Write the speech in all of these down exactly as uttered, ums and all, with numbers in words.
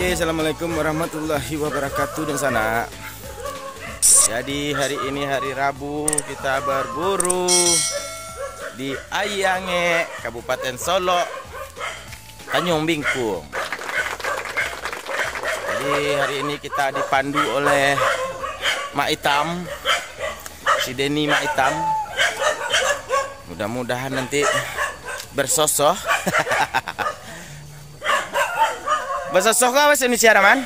Assalamualaikum warahmatullahi wabarakatuh, dunsanak. Jadi, hari ini hari Rabu, kita berburu di Aia Angek, Kabupaten Solok, Tanjung Bingkung. Jadi, hari ini kita dipandu oleh Mak Itam, si Denny Mak Itam. Mudah-mudahan nanti bersosoh. Basosoh ko apo bahasa Indonesia, Daman?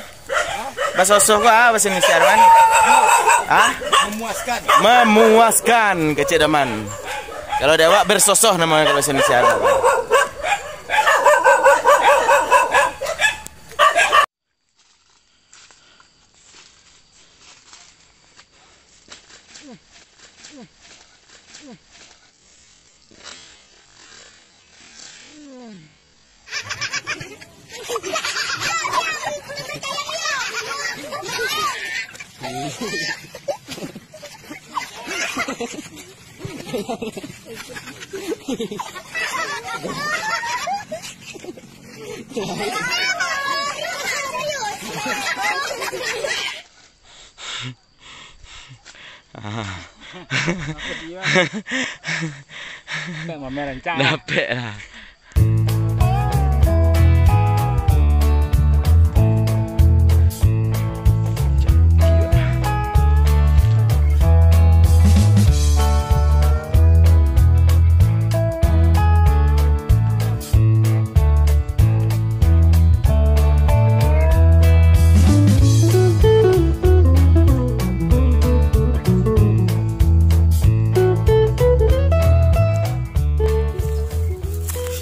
Basosoh ko apo bahasa Indonesia, Daman? Hah? Memuaskan. Memuaskan, kecek Daman. Kalau di awak, bersosoh namanya kalau bahasa Indonesia, Daman. Ah. Dapek mamer rancak. Dapek lah.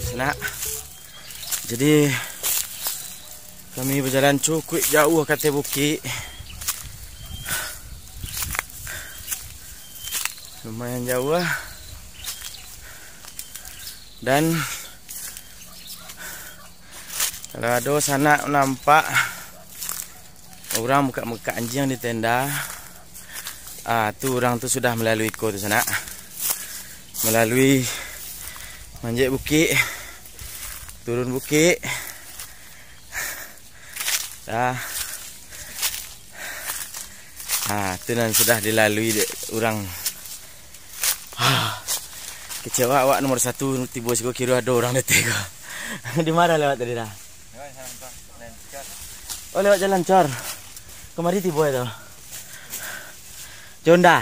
Sanak. Jadi, kami bajalan cukuik jauah ka ateh bukik. Lumayan jauah lah. Dan kalau ado sanak nampak urang mukak-mukak anjiang di tenda, ah, tu urang tu sudah malalui ko tu sanak. Malalui manjek bukik, turun bukik. Dah. Ah, tu nan sudah dilalui dek urang. Ah, kecewa awak nomor satu tibo siko, kiro ado urang di ateh ko. Di ma lewat tadi dah? Oh, lewat jalan cor. Kamari tibo itu. Jonda.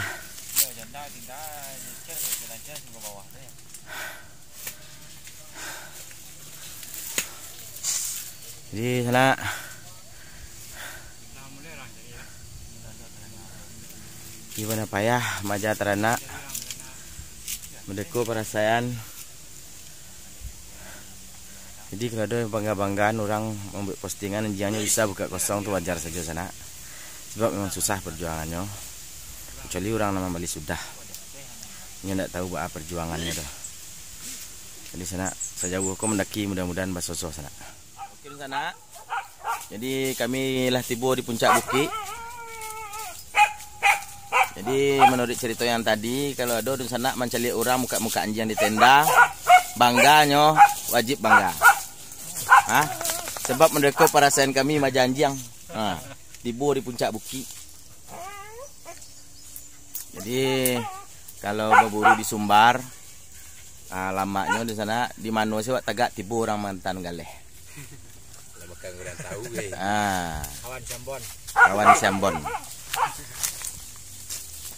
Jadi, sanak. Gimana payah maja taranak, madeko parasaian. Jadi, kalau ado bangga-banggaan urang mambuek postingan, anjiangnyo bisa bukak kosong, tu wajar sajo, sanak. Sabab memang susah perjuangannyo. Kecuali urang nan mambali sudah. Inyo ndak tahu baa perjuangannyo tu. Jadi, sanak, sajauah ko mandaki, mudah-mudahan basosoh, sanak. Oke, sanak. Jadi, kami lah tibo di puncak bukik. Jadi, manuruik carito yang tadi, kalau ado dunsanak mancaliak urang mukak-mukak anjiang di tenda, bangganyo, wajib bangga. Ha? Sabab mandeko parasaian kami maja anjiang. Ha, tibo di puncak bukik. Jadi, kalau baburu di Sumbar, ah, lamaknyo di sanak, di mano se awak tagak tibo urang mantan galeh. Lah, bukan urang tahu, eh. Ah. Kawan Siambon. Kawan Siambon.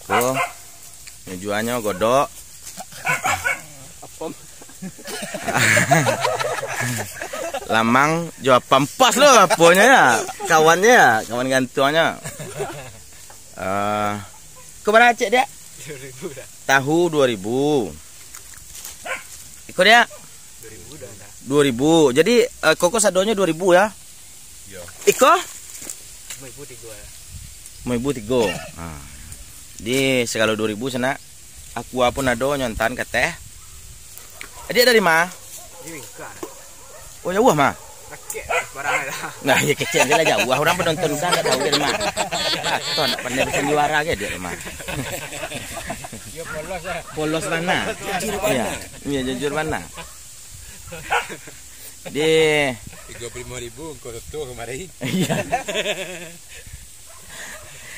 Tuh, nyo juanyo godok. Apam. Lamang jo apam, pas lo aponyo ya. Kawannyo ya, kawan gantuangnyo. Eh, ko bara ciek, Diak? Dua ribu dah. Tahu dua ribu. Iko, Diak? Dua ribu dah, dah. Dua ribu. Jadi, eh, koko sadonyo dua ribu ya? Yo. Iko? Lima ribu tigo ya. Lima ribu tigo. Ha. Di sagalo dua ribu sanak. Aqua pun ado, nyo antaan ka ateh. Adiak dari ma? Di Wingka. Oh, jauah, mah? Dakek, barang lah. Nah, ya kecek je lah jauah. Orang penonton udah nggak tahu dari ma. Tuh, nggak pandai bersandiwara ke dia, mah. Dia polos, ya. Polos mana? Jujur mana? Iya, iya, jujur mana? Di tigo puluah limo ribu, engkau tu kamari. Iya.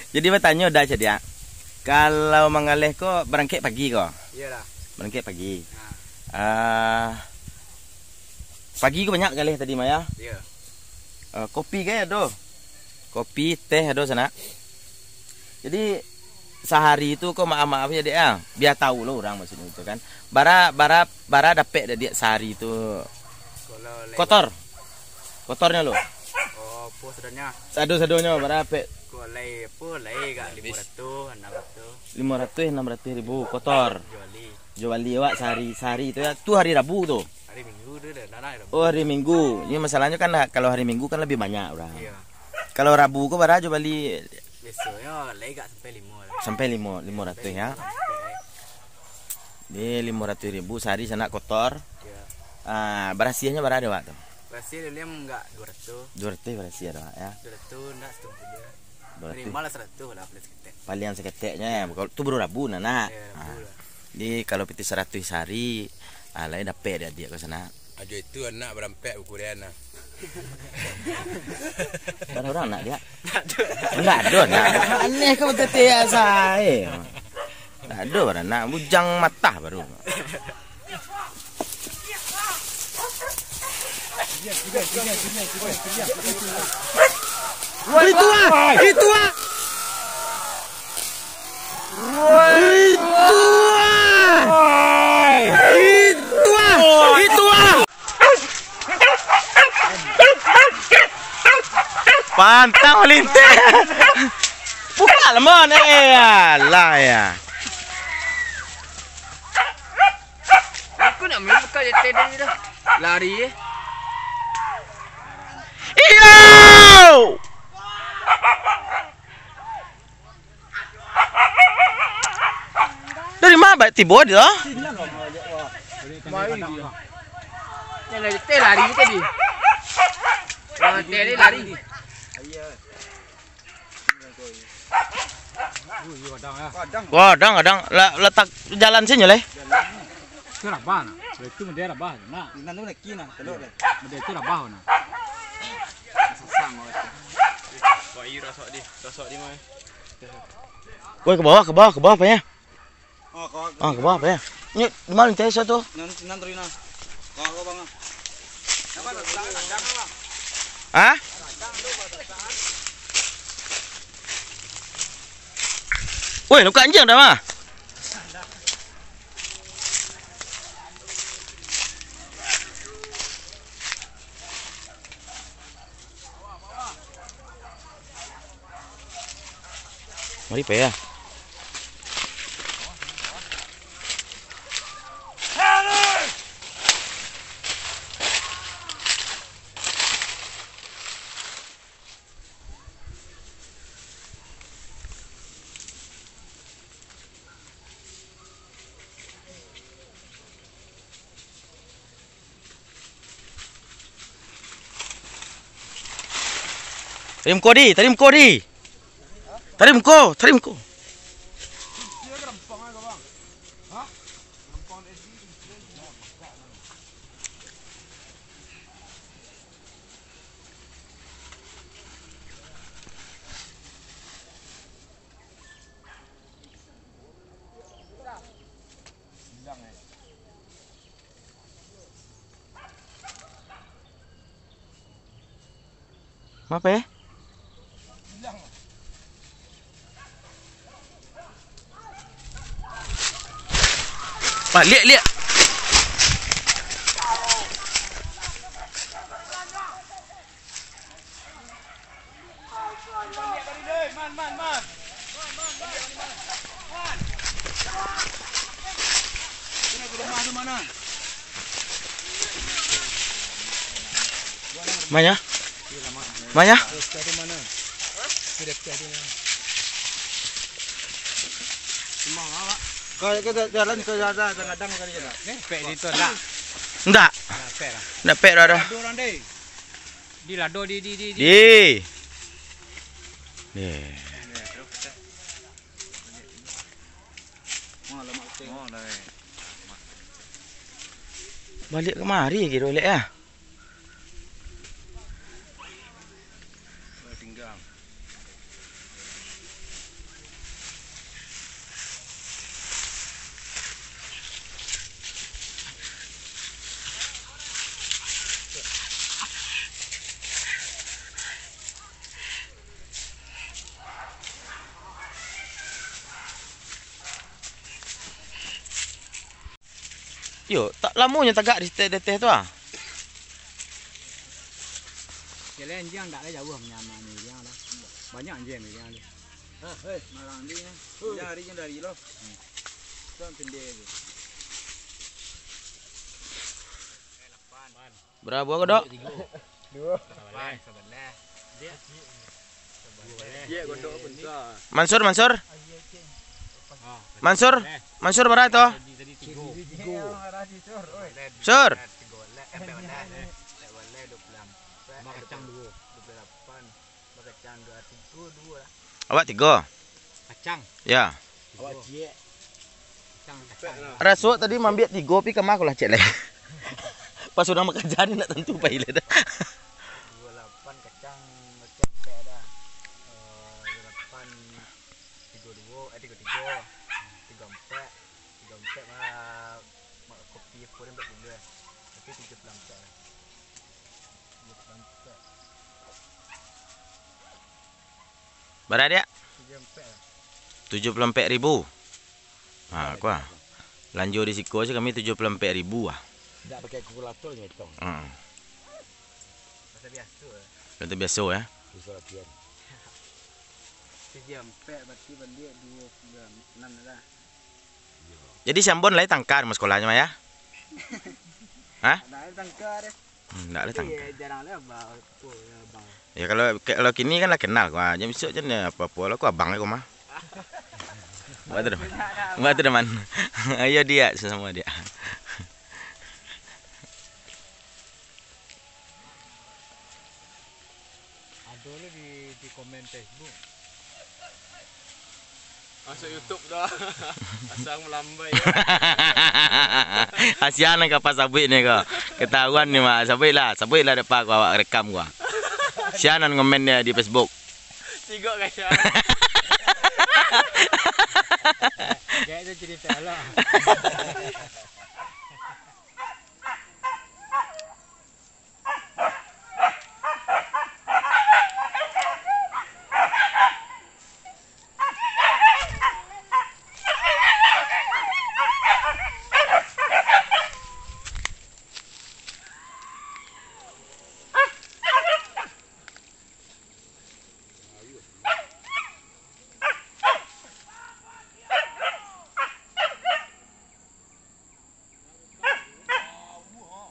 Jadi batanyo dah cadiak. Kalau manggaleh ko barangkek pagi ko? Iyalah. Barangkek pagi. Nah. Ah, pagi ko banyak galeh tadi mah ya? Iya. Ah, kopi kan ado? Kopi, teh ado sanak. Jadi sahari tu ko maaf-maaf ya dek ya. Biar tahu lo orang maksudnya itu kan. Bara bara bara dapek dek sahari tu. Kalau lai Kotor. Kotornyo lo. Oh, apo sadonyo? Sado-sadonyo bara dapek. Kok lai apo lai gak limo ratus, anam ratus. Limo ratus, anam ratus ribu kotor. Juali. Juali awak sahari sahari tu ya. Tu hari Rabu tu. Hari Minggu tu dah, dah, dah, Rabu. Oh, hari Minggu. Ini masalahnya kan ha- kalau hari Minggu kan lebih banyak orang. Iya. Kalau Rabu ko bara juali? Biasonyo lai gak sampai limo lah. Sampai limo, limo ratus ya. Sampai. Di limo ratus ribu sahari sanak kotor. Iya. Ah, barasiahnyo bara dek awak tu? Barasiah dulu yang enggak dua ratus. Dua ratus barasiah dek awak ya. Dua ratus enggak satu puluh. Dua ratus. Minimal lah saratus lah, paling saketek. Paling saketeknyo ya. Kalau tu baru Rabu nah, nak. Iya, Rabu Ah. lah. Jadi kalau pitih saratus sahari, ah, lai dapek dek adiak ko sanak. Ajo itu anak barampek ukuran nah. Bara urang anak diak? Ndak ado anak. Aneh ko batete sae. Ndak ado bara anak, bujang matah baru. Itu ah, itu ah. Itu ah. Itu ah. Itu ah. Pantang melintir. Buka lemon. Eh, alah ya. Aku nak main buka je tadi dah. Lari eh. Iyo! Dari ma baik tibo dia? Yang lari teh lari tadi. Yang teh ni lari. Wah, kadang, kadang. La-, latak jalan sini, leh. Itu rabah nah. Kalau itu dia rabah nah. Nan tu lagi nah, telok deh. Dia itu rabah nah. Sasang kau itu. Wah, iya, rasok di, rasok di mana? Woi, ke bawah, ke bawah, ke bawah, Pak, ya? Oh, kau. Ah, ke bawah, Pak, ya? Ini di mana cari satu? Nan, nan terina. Kau, kau, Bang. Hah? Woi, luka anjing dah mah. Mari, Pak, ya. Tadi muko di, tadi muko di. Tadi muko, tadi muko. Mape? Pak, liek, liek. Maya? Maya? Kau, kau jalan ke, ada, ada ladang kali je, tak? Pek di tu, tak? Ndak. Nah, pek lah. Ndak pek dah, dah. Ada orang deh. Di lado, di, di, di, di. Di. Di. Baliak kamari lagi, Dolek, ah. Yo, tak lamonyo tagak di ateh, di ateh tu ah. Jalan anjiang ndak lah jauah manyaman ni dia lah. Banyak anjiang ni dia lah. Ah, hei. Marang dia. Dia hari je dari lo. Hmm. Tu pendek tu. Bara buah kodok? Duo. Lapan, sabalah. Mansur, Mansur. Mansur, Mansur bara tu? Sur. Awak tigo. Kacang. Ya. Awak ciek. Kacang, kacang. Raso tadi maambiak tigo, pi kama ko lah ciek lai. Pas urang bakaja ni ndak tantu pai lai dah. Duo lapan kacang, kacang pek dah. Eh, duo lapan, tigo duo, eh, tigo tigo, tigo ampek, tigo ampek mah, mah kopi pun ampek puluah, eh. Tapi tujuah puluah ampek lah. Tujuah puluah ampek. Bara, Diak? Tujuah ampek lah. Tujuah puluah ampek ribu. Ha, kua. Lanjo di siko se kami tujuah puluah ampek ribu ah. Ndak pakai kalkulator je ngitung. Heeh. Bahasa biaso lah. Bahasa biaso, ya. Biaso latihan. Tujuah ampek berarti baliak duo puluah anam lah. Jadi si Ambon lai tangka di sikolah nyo mah, ya? Hah? Ado tangka deh. Hmm, ndak lah tangka. Iya, jarang lah abang. Apo ya, abang? Ya, kalau, kalau kini kan lah kenal ko. Ah, jan bisuak jan apo-apo lah ko abang ko mah. Buat tu, Daman. Buat tu, Daman. Ayo, Diak, samo-samo, Diak. Ado lo di, di komen Facebook. Masuk YouTube dah. Asal malambai. Kasian nan ka pasabuik ni ko. Ketahuan ni mah. Sabuik lah, sabuik lah depan ko awak rekam ko. Sia nan ngomen dia di Facebook. Tigok kasian. Kayak tu cerita lah.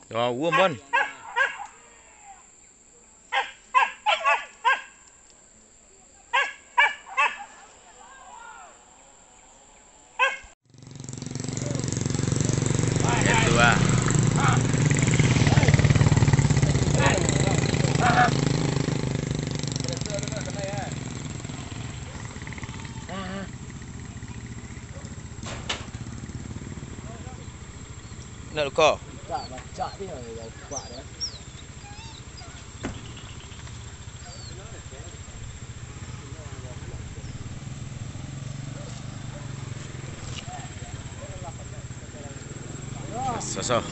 Yo, uwum, Bon. Itu ah. Nak luka? Bacak, bacak dia, bacak dia. Basosoh.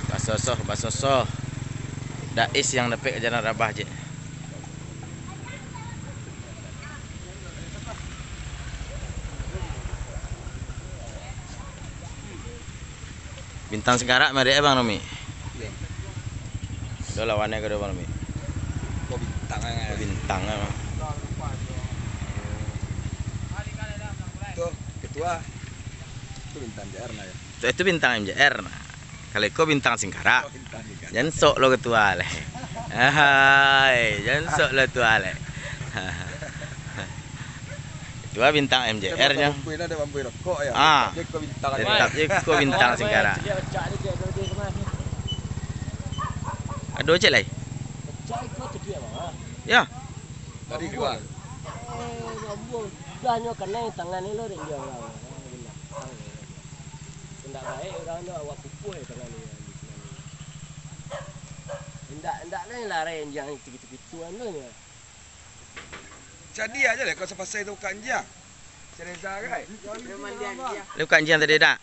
Basosoh, basosoh. Dais yang dapek ka jalan rabah je. Bintang Singkarak mah dek Abang Romi. Iyo. Ado lawannya ka Abang Romi. Ko bintang kan. Ko bintang kan. Tuh, ketua. Itu bintang M J R nah ya. Itu bintang M J R nah. Kalau iko bintang Singkarak. Oh, bintang Singkarak. Jan sok lo ketua leh. Hai, jan sok lo ketua leh. Ketua bintang M J R nyo. Dah mampu, dah mampu rokok ya. Ah. Tetap je ko bintang. Tetap je ko bintang Singkarak. Ado ciek lai? Yo. Tadi gua. Dah nyo kanai tangan ni lo dek dia. Indak baik urang tu awak pupuah tangan dia. Indak, indak lai larai anjiang itu, itu, itu anu nyo. Jadi aja lah kau sepasai tu bukan anjiang. Cerita kan? Lu bukan anjiang tadi dak?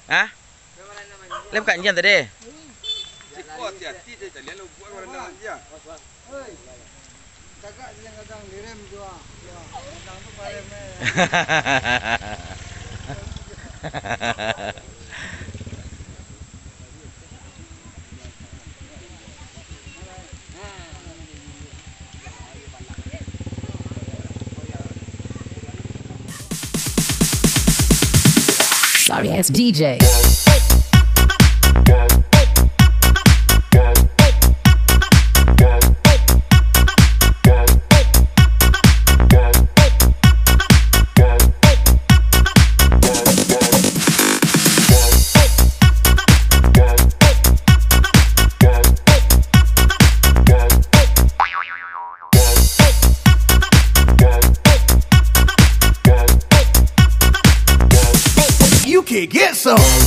Hah? Lu bukan anjiang tadi? Cik, kau hati-hati je, kalian lu buat orang anjiang. Hei, tagak siang kadang direm tu ah. Ya, kadang tu parem eh. Sorry ass D J. You can get some.